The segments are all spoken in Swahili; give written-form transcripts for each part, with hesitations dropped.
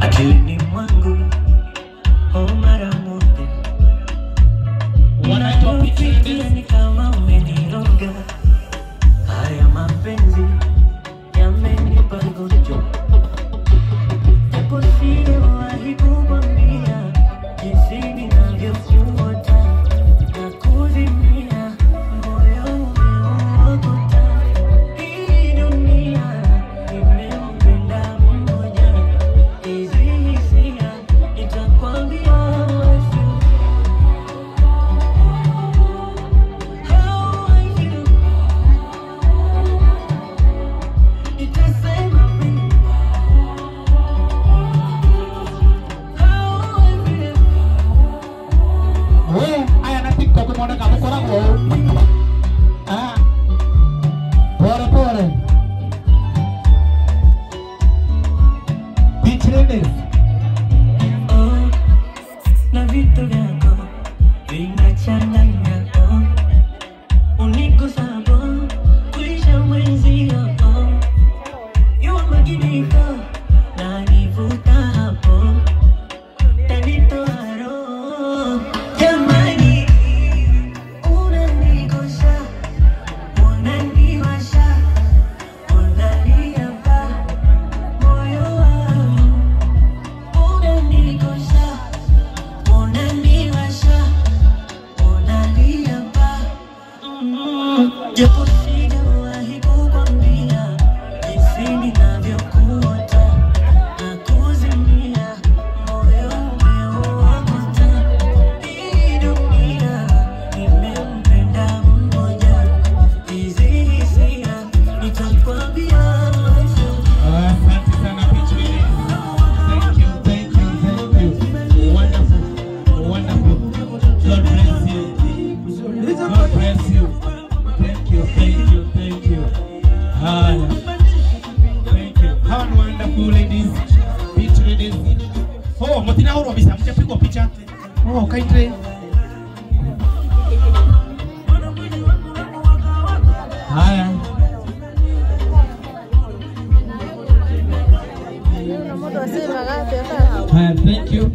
Akilini mwangu oh mara moja Wanaitwa Peach Ladies. Ni kama umeniroga. Haya mapenzi yamenipa gonjwa. Japo sijawahi kukwambia jinsi ninavyokuota na kuzimia, moyo umeuokota. Hii dunia imempenda mmoja, hizi hisia nitakwambia how I feel. How I feel. Nitasema mimi how I feel. We, aya na TikTok mwoneka mukoragwo ũũ. Ah. Pole pole. Beach Ladies. Oh, na vitu vyako vinachanganya oh. Unigusapo kuisha mwenzio oh. Yua maginiko na nivuta hapo tanitoa roho. Jamani, unanikosha, unaniwasha, unaniapa moyo wangu. Unanikosha, unaniwasha, unaniapa. Japo sijawahi kukwambia jinsi ninavyokuota na kuzimia, moyo umeuokota. Hii dunia nimempenda mmoja, hizi hisia nitakwambia how I feel. Asante sana Peach Ladies. Thank you, thank you, thank you. Wonderful, wonderful. God bless you. God bless you. Thank you, thank you, thank you. Haya. Thank you. Hawa ni wonderful ladies. Beach ladies. Oh, mutinahurwo mbica, mjapigwa picha. Oh, kindly. Haya. Haya, thank you.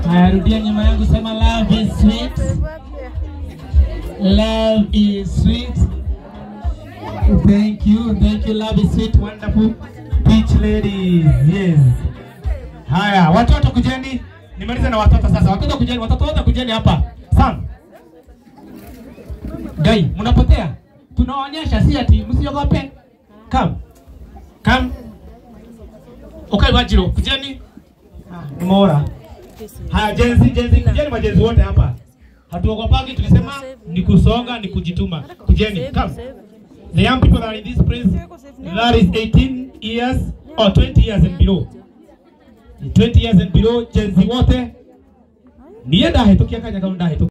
Haya, rudia nyuma yangu, sema love is sweet. Love is sweet. Thank you, thank you. Love is sweet, wonderful. Beach ladies, yes. Haya, watoto kujeni. Nimalize na watoto sasa. Watoto kujeni, watoto wote kujeni hapa. Sam. Gai, mnapotea. Tunaonyesha si ati msiogope. Come. Come. Okay, Wajiro, kujeni. Ah, Mora. Haya, Gen Z, Gen Z, kujeni ma Gen Z wote hapa. Hatuogopagi, tulisema ni kusonga, ni kujituma. Kujeni, come. The young people that are in this place, that is 18 years or 20 years and below. 20 years and below, Gen Z wote. Niye ndahĩtũkia kanya kau ndahĩtũkia.